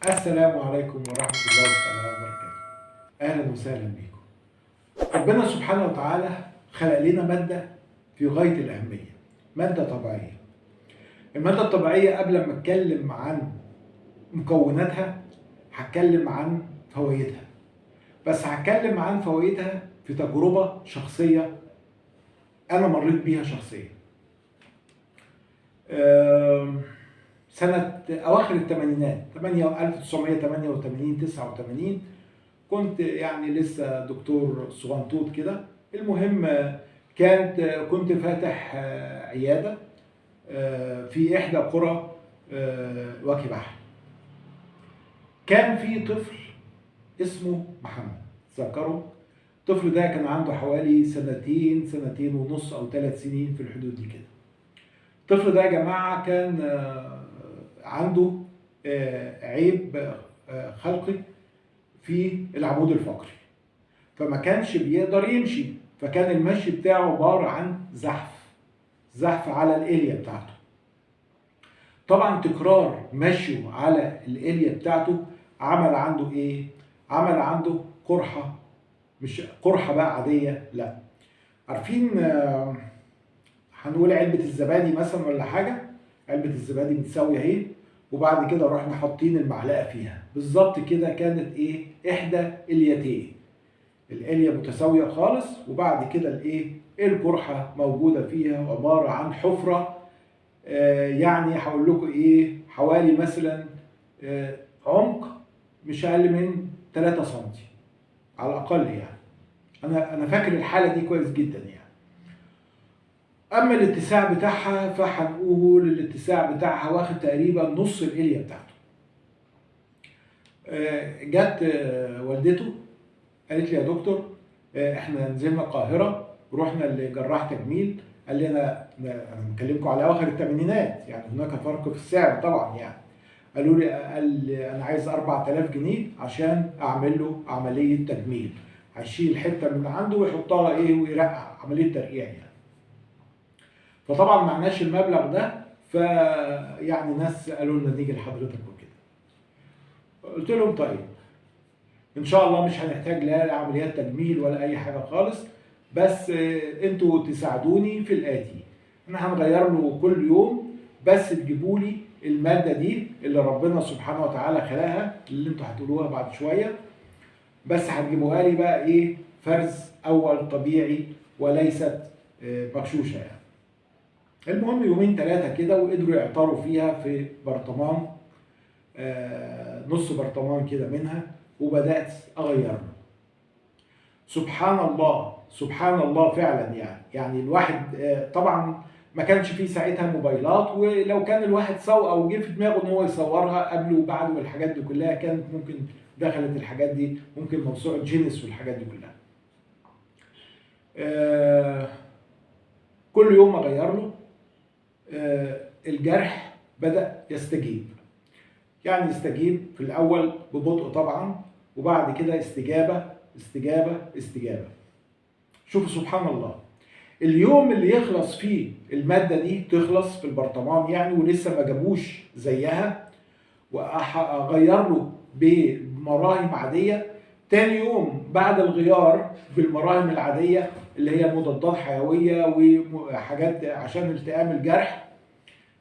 السلام عليكم ورحمة الله تعالى وبركاته. أهلا وسهلا بكم. ربنا سبحانه وتعالى خلق لنا مادة في غاية الأهمية، مادة طبيعية. المادة الطبيعية قبل ما أتكلم عن مكوناتها هتكلم عن فوائدها، بس هتكلم عن فوائدها في تجربة شخصية أنا مريت بيها شخصيا. سنة أواخر الثمانينات، 1988 89، كنت يعني لسه دكتور صغنطوط كده. المهم كنت فاتح عيادة في إحدى قرى وجه بحري. كان في طفل اسمه محمد، تذكروا؟ الطفل ده كان عنده حوالي سنتين، سنتين ونص أو 3 سنين في الحدود دي كده. الطفل ده يا جماعة كان عنده عيب خلقي في العمود الفقري، فما كانش بيقدر يمشي، فكان المشي بتاعه عبارة عن زحف على الإلية بتاعته. طبعا تكرار مشيه على الإلية بتاعته عمل عنده إيه؟ عمل عنده قرحة، مش قرحة بقى عادية، لا، عارفين هنقول علبة الزبادي مثلا ولا حاجة، علبة الزبادي متساوية اهي، وبعد كده رحنا حاطين المعلقة فيها بالظبط كده. كانت ايه؟ احدى اليتين، الالية متساوية خالص، وبعد كده الايه؟ القرحة موجودة فيها عبارة عن حفرة، يعني هقول لكم ايه، حوالي مثلا عمق مش اقل من 3 سنتي على الاقل يعني. انا فاكر الحالة دي كويس جدا يعني. اما الاتساع بتاعها فهنقول الاتساع بتاعها واخد تقريبا نص الالية بتاعته. جت والدته قالت لي يا دكتور، احنا نزلنا القاهرة، رحنا لجراح تجميل، قال لي انا بكلمكم على اواخر الثمانينات يعني، هناك فرق في السعر طبعا يعني. قالوا لي، قال لي انا عايز 4000 جنيه عشان اعمل له عملية تجميل، هيشيل حتة من عنده ويحطها ايه ويرقع، عملية ترقيع يعني. فطبعا معناش المبلغ ده، فيعني ناس قالوا لنا نيجي لحضرتك وكده. قلت لهم طيب ان شاء الله مش هنحتاج لا عمليات تجميل ولا اي حاجة خالص، بس انتوا تساعدوني في الاتي، احنا هنغير له كل يوم، بس تجيبوا لي المادة دي اللي ربنا سبحانه وتعالى خلقها، اللي انتوا هتقولوها بعد شوية، بس هتجيبوها لي بقى ايه، فرز اول طبيعي وليست مغشوشه يعني. المهم يومين 3 كده وقدروا يعثروا فيها في برطمان، نص برطمان كده منها، وبدأت أغيرها. سبحان الله، سبحان الله فعلا يعني. يعني الواحد طبعا ما كانش فيه ساعتها موبايلات، ولو كان الواحد صور أو جه في دماغه إن هو يصورها قبل وبعد والحاجات دي كلها، كانت ممكن دخلت الحاجات دي ممكن موسوعة جينيس والحاجات دي كلها. كل يوم أغير له، الجرح بدأ يستجيب، يعني يستجيب في الأول ببطء طبعا، وبعد كده استجابة استجابة استجابة. شوفوا سبحان الله، اليوم اللي يخلص فيه المادة دي تخلص في البرطمان يعني، ولسه ما جابوش زيها، وأغير له بمراهم عادية، تاني يوم بعد الغيار بالمراهم العادية اللي هي مضادات حيوية وحاجات عشان التئام الجرح،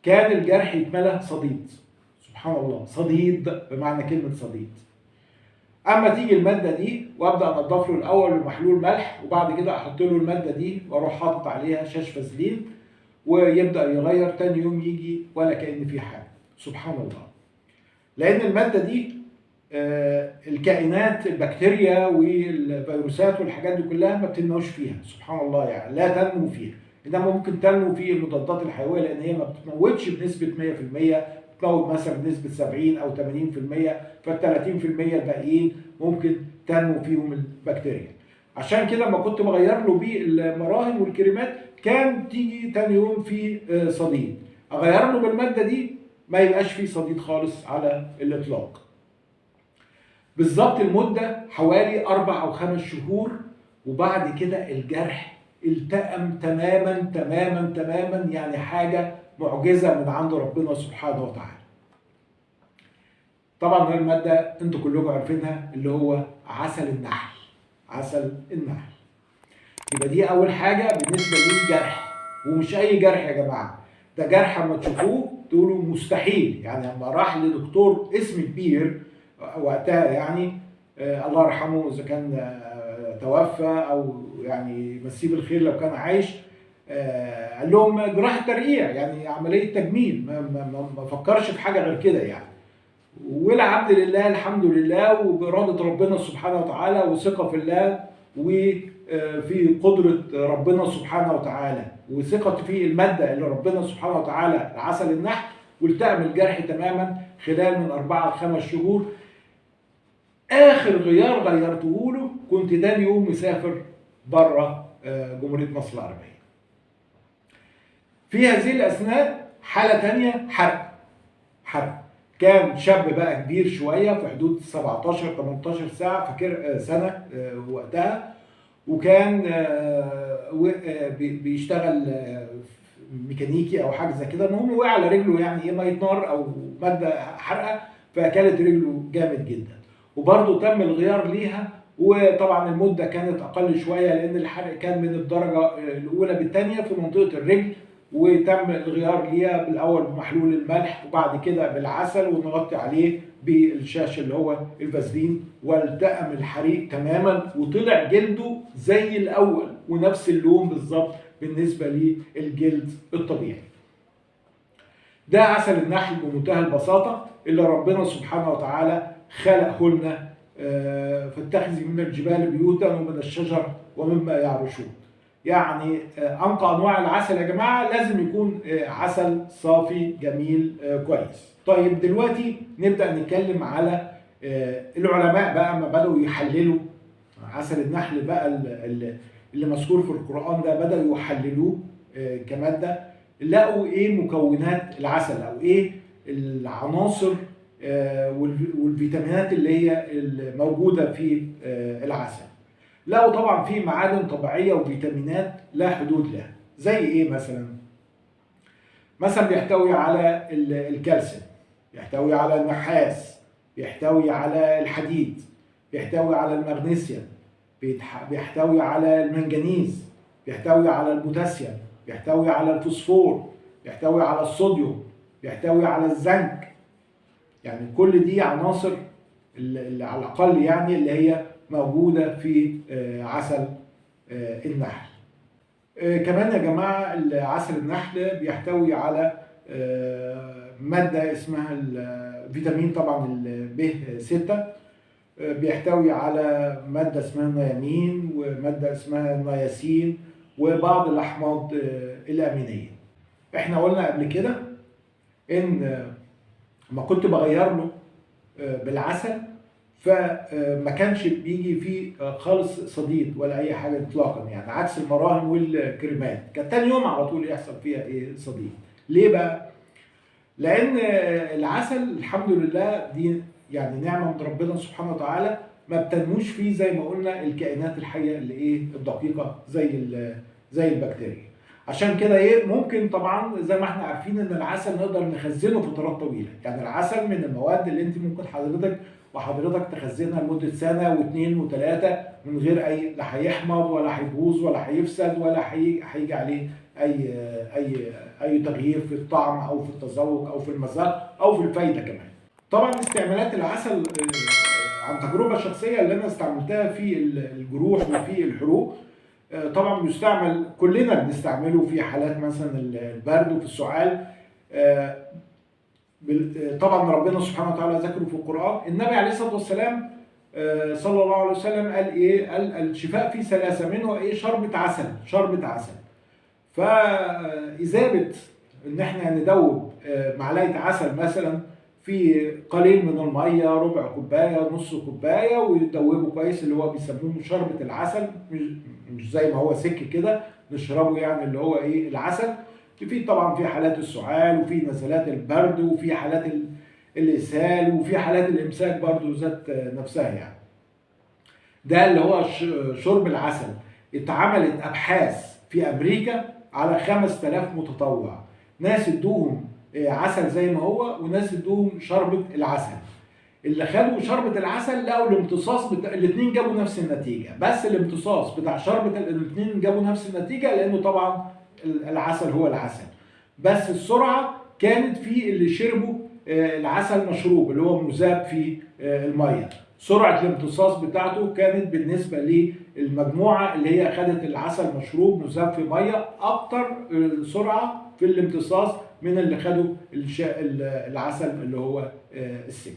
كان الجرح يتملى صديد. سبحان الله، صديد بمعنى كلمة صديد. أما تيجي المادة دي وأبدأ أنضف له الأول بمحلول ملح، وبعد كده أحط له المادة دي وأروح حاطط عليها شاش فازلين، ويبدأ يغير، تاني يوم يجي ولا كأن في حاجة. سبحان الله، لأن المادة دي الكائنات البكتيريا والفيروسات والحاجات دي كلها ما بتنموش فيها، سبحان الله يعني، لا تنمو فيها، انما ممكن تنمو في المضادات الحيوية، لان هي ما بتموتش بنسبة 100%، بتموت مثلا بنسبة 70 او 80%، فال 30% الباقيين ممكن تنمو فيهم البكتيريا. عشان كده لما كنت بغير له بيه المراهم والكريمات كان تيجي تاني يوم في صديد، اغير له بالماده دي ما يبقاش فيه صديد خالص على الاطلاق. بالظبط المدة حوالي 4 أو 5 شهور، وبعد كده الجرح التأم تماما تماما تماما، يعني حاجة معجزة من عند ربنا سبحانه وتعالى. طبعا المادة انتوا كلكم عارفينها اللي هو عسل النحل. عسل النحل. يبقى دي اول حاجة بالنسبة للجرح، ومش اي جرح يا جماعة، ده جرح اما تشوفوه تقولوا مستحيل. يعني لما راح لدكتور اسم كبير وقتها، يعني الله يرحمه اذا كان توفى او يعني مسيه بالخير لو كان عايش، قال لهم جراحه ترقيع، يعني عملية تجميل، ما فكرش في حاجة غير كده يعني. والعبد لله الحمد لله، وباراده ربنا سبحانه وتعالى وثقه في الله وفي قدره ربنا سبحانه وتعالى وثقه في المادة اللي ربنا سبحانه وتعالى عسل النحل، والتأم الجرح تماما خلال من 4 ل 5 شهور. اخر غيار غيرته له كنت تاني يوم مسافر بره جمهورية مصر العربية. في هذه الاثناء حاله ثانية، حرق. كان شاب بقى كبير شوية في حدود 17 18 ساعة فاكر سنة وقتها، وكان بيشتغل ميكانيكي او حاجة زي كده. المهم وقع على رجله، يعني ايه، مية نار او مادة حرقه، فاكلت رجله جامد جدا، وبرده تم الغيار ليها. وطبعا المدة كانت اقل شوية لان الحرق كان من الدرجة الاولى بالثانية في منطقة الرجل، وتم الغيار ليها بالاول بمحلول الملح وبعد كده بالعسل، ونغطي عليه بالشاش اللي هو الفازلين، والتأم الحريق تماما وطلع جلده زي الاول ونفس اللون بالظبط بالنسبة للجلد الطبيعي. ده عسل النحل بمنتهى البساطة اللي ربنا سبحانه وتعالى خلقه لنا، فاتخذي من الجبال بيوتا ومن الشجر ومما يعرشون. يعني انقى انواع العسل يا جماعة لازم يكون عسل صافي جميل كويس. طيب دلوقتي نبدا نتكلم على العلماء بقى ما بداوا يحللوا عسل النحل بقى اللي مذكور في القران ده، بداوا يحللوه كمادة، لقوا ايه مكونات العسل او ايه العناصر والفيتامينات اللي هي الموجودة في العسل. لقوا طبعا في معادن طبيعية وفيتامينات لا حدود لها، زي ايه مثلا؟ مثلا بيحتوي على الكالسيوم، بيحتوي على النحاس، بيحتوي على الحديد، بيحتوي على المغنيسيوم، بيحتوي على المنجنيز، بيحتوي على البوتاسيوم، بيحتوي على الفوسفور، بيحتوي على الصوديوم، بيحتوي على الزنك. يعني كل دي عناصر اللي على الاقل يعني اللي هي موجودة في عسل النحل. كمان يا جماعة عسل النحل بيحتوي على مادة اسمها الفيتامين طبعا ب6، بيحتوي على مادة اسمها النيامين ومادة اسمها النياسين وبعض الأحماض الأمينية. احنا قلنا قبل كده ان ما كنت بغير له بالعسل فما كانش بيجي فيه خالص صديد ولا اي حاجة اطلاقا، يعني عكس المراهم والكريمات كان تاني يوم على طول يحصل فيها ايه صديد. ليه بقى؟ لان العسل الحمد لله دي يعني نعمه من ربنا سبحانه وتعالى، ما بتنموش فيه زي ما قلنا الكائنات الحية اللي ايه الدقيقة زي البكتيريا. عشان كده ايه ممكن طبعا زي ما احنا عارفين ان العسل نقدر نخزنه فترات طويلة، يعني العسل من المواد اللي انت ممكن حضرتك وحضرتك تخزنها لمدة سنة واثنين وثلاثة من غير اي، لا هيحمض ولا هيبوظ ولا هيفسد ولا هيجي عليه اي اي اي تغيير في الطعم او في التذوق او في المذاق او في الفايدة كمان. طبعا استعمالات العسل عن تجربه شخصية اللي انا استعملتها في الجروح وفي الحروق، طبعا بيستعمل، كلنا بنستعمله في حالات مثلا البرد وفي السعال. طبعا ربنا سبحانه وتعالى ذكره في القرآن. النبي عليه الصلاة والسلام صلى الله عليه وسلم قال ايه؟ قال الشفاء في ثلاثة، منه ايه؟ شربة عسل، شربة عسل. فإذابة ان احنا ندوب معلقة عسل مثلا في قليل من المية، ربع كوباية، نص كوباية، ويدوبه كويس اللي هو بيسموه شربة العسل، مش زي ما هو سك كده نشربه، يعني اللي هو ايه العسل. في طبعا في حالات السعال وفي نزلات البرد وفي حالات الاسهال وفي حالات الامساك برضو ذات نفسها. يعني ده اللي هو شرب العسل. اتعملت ابحاث في امريكا على 5000 متطوع، ناس ادوهم عسل زي ما هو وناس ادوهم شربة العسل. اللي خدوا شربة العسل لقوا الامتصاص الاثنين جابوا نفس النتيجة، بس الامتصاص بتاع شربة الاثنين جابوا نفس النتيجة، لانه طبعا العسل هو العسل، بس السرعة كانت في اللي شربوا العسل مشروب اللي هو مذاب في المية. سرعة الامتصاص بتاعته كانت بالنسبة للمجموعة اللي هي خدت العسل مشروب مذاب في مية أكتر سرعة في الامتصاص من اللي خدوا العسل اللي هو السك.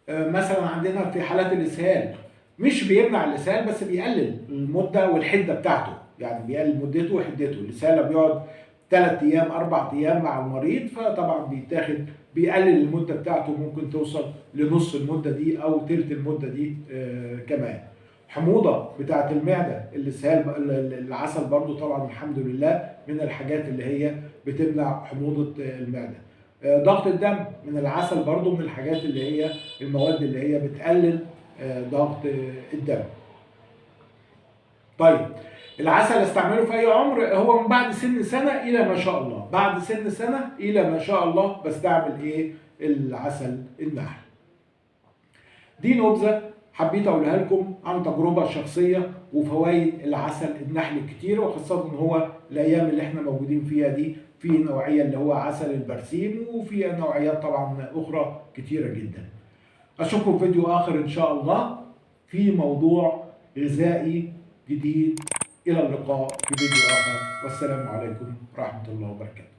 مثلا عندنا في حالات الإسهال، مش بيمنع الإسهال بس بيقلل المدة والحدة بتاعته، يعني بيقلل مدته وحدته. الإسهال بيقعد 3 أيام 4 أيام مع المريض، فطبعا بيتاخد بيقلل المدة بتاعته، ممكن توصل لنص المدة دي أو تلت المدة دي كمان. حموضة بتاعت المعدة، الإسهال العسل برضو طبعا الحمد لله من الحاجات اللي هي بتمنع حموضة المعدة. ضغط الدم من العسل برضو من الحاجات اللي هي المواد اللي هي بتقلل ضغط الدم. طيب العسل استعمله في اي عمر؟ هو من بعد سن سنة الى ما شاء الله، بعد سن سنة الى ما شاء الله بستعمل ايه؟ العسل النحل. دي نبذة حبيت اقولها لكم عن تجربة شخصية وفوائد العسل النحل الكتير، وخاصة ان هو الايام اللي احنا موجودين فيها دي في نوعية اللي هو عسل البرسيم، وفي نوعيات طبعا اخرى كتيرة جدا. اشوفكم في فيديو اخر ان شاء الله في موضوع غذائي جديد. الى اللقاء في فيديو اخر، والسلام عليكم ورحمة الله وبركاته.